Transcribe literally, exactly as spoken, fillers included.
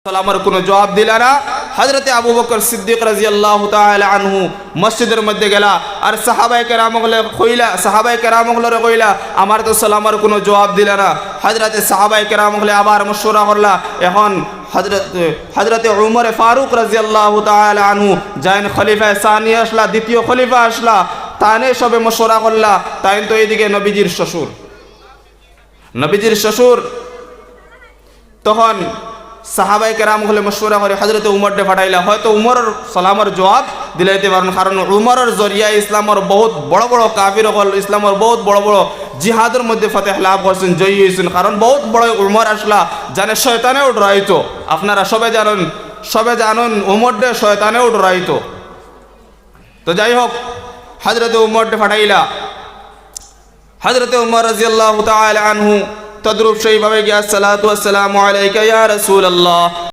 সালামর কুনু জুয়াব দিলা না। হযরতে আবু বকর সিদ্দিক রাদিয়াল্লাহু তাআলা আনহু মসজিদর মধ্যে গেলা, আর সাহাবায়ে কেরাম অকলে কইলা, সাহাবায়ে কেরাম অকলরে কইলা, "আমার তো সালামর কুনু জুয়াব দিলা না।" হযরতে সাহাবায়ে কেরাম অকলে আবার মশওয়ারা করলা। এখন হযরত, হযরতে উমরে ফারুক রাদিয়াল্লাহু তাআলা আনহু, যেইন খলিফায়ে সানি আসলা, দ্বিতীয় খলিফা আসলা, তানে সবে মশওয়ারা করলা। তাইন তো এইদিকে নবীজির শ্বশুর, নবীজির শ্বশুর। তখন সাহাবায়ে কেরাম অকলে মশওয়ারা করি হযরতে উমররে পাঠাইলা, হয়তো উমরর সালামর জুয়াব দিলাইতে পারইন, কারণ উমরর জরিয়ায় ইসলামর বউত বড় বড় কাফির অকল, ইসলামর বউত বড় বড় জিহাদর মধ্যে ফতেহ লাভ করছইন, জয়ী অইছইন, কারণ বউত বড় উমর আসলা, যেইন শয়তানেও ডরাইতো। আপনারা সবে জানইন, সবে জানইন উমররে শয়তানেও ডরাইতো। তো যাই হোক, হযরতে উমররে পাঠাইলা। হযরতে উমর রাদিয়াল্লাহু তাআলা আনহু তদ্রূপ সেইভাবে গিয়া, "আসসালাতু ওয়াসসালামু আলাইকা ইয়া রাসূলুল্লাহ।"